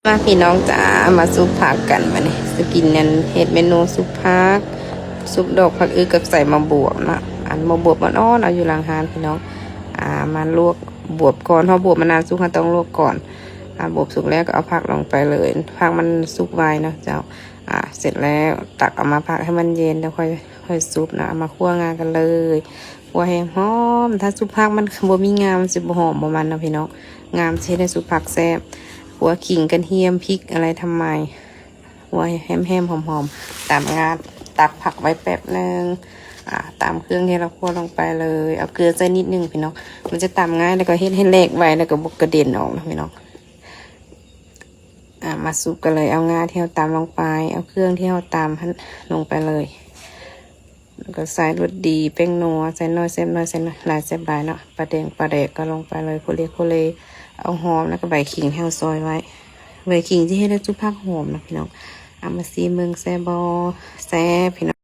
ອ່ະ ພີ່ນ້ອງຈ໋າ ມາຊຸບຜັກກັນ ມື້ນີ້ຊິກິນນັ້ນ ເຮັດເມນູຊຸບຜັກ ຊຸບດອກຜັກອຶກກັບໃສ່ໝາກບວບເນາະ ອັນໝາກບວບອ່ອນໆ ເອົາຢູ່ຫຼັງຮ້ານ ພີ່ນ້ອງ. ອ່າ ມາລວກບວບກ່ອນ ເຮົາບວບມັນນານສຸກ ເຮົາຕ້ອງລວກກ່ອນ. ອ່າ ບວບສຸກແລ້ວກໍເອົາຜັກລົງໄປເລີຍ ຜັກມັນສຸກໄວເນາະເຈົ້າ. ອ່າ ເສັດແລ້ວຕັກເອົາມາພັກໃຫ້ມັນເຢັນ ແລ້ວຄ່ອຍ ຄ່ອຍຊຸບເນາະ. ເອົາມາຂົ້ວງາກັນເລີຍ ຂົ້ວໃຫ້ຫອມ. ຖ້າຊຸບຜັກມັນບໍ່ມີງາ ມັນຊິບໍ່ຫອມບໍ່ມັນເນາະ ພີ່ນ້ອງ. ງາມັນຊິເຮັດໃຫ້ຊຸບຜັກແຊບ. ຂົ້ວຂີງ ກະທຽມ ພິກ ອະໄລທຳໄມ ຂົ້ວໃຫ້ແຮມໆ ຫອມໆ ຕາມງາ ຕັກຜັກໄວ້ແປັບໜຶ່ງ. ອ່າ ຕາມເຄື່ອງທີ່ເຮົາຂົ້ວລົງໄປເລີຍ ເອົາເກືອໃສ່ນິດໜຶ່ງ ພີ່ນ້ອງ ມັນຈະຕຳງ່າຍ ແລ້ວກໍເຮັດໃຫ້ແຫຼກໄວ ແລ້ວກໍບໍ່ກະເດັນອອກເນາະ ພີ່ນ້ອງ. ອ່າ ມາຊຸບກັນເລີຍ ເອົາງາທີ່ເຮົາຕຳລົງໄປ ເອົາເຄື່ອງທີ່ເຮົາຕຳຫັ້ນລົງໄປເລີຍ ແລ້ວກໍໃສ່ລົດດີ ແປ້ງນົວ ໃສ່ໜ້ອຍແຊບໜ້ອຍ ໃສ່ຫຼາຍແຊບຫຼາຍເນາະ. ປາແດງ ປາແດກກໍລົງໄປເລີຍ ໂຄເລໂຄເລ. ເອົາຫອມ ແລ້ວກໍໃບຂີງທີ່ເຮົາຊອຍໄວ້ ໃບຂີງຊິເຮັດໃຫ້ຊຸບຜັກຫອມເນາະ ພີ່ນ້ອງ. ເອົາມາຊີມເບິ່ງ ແຊບບໍ່? ແຊບ ພີ່ນ້ອງ.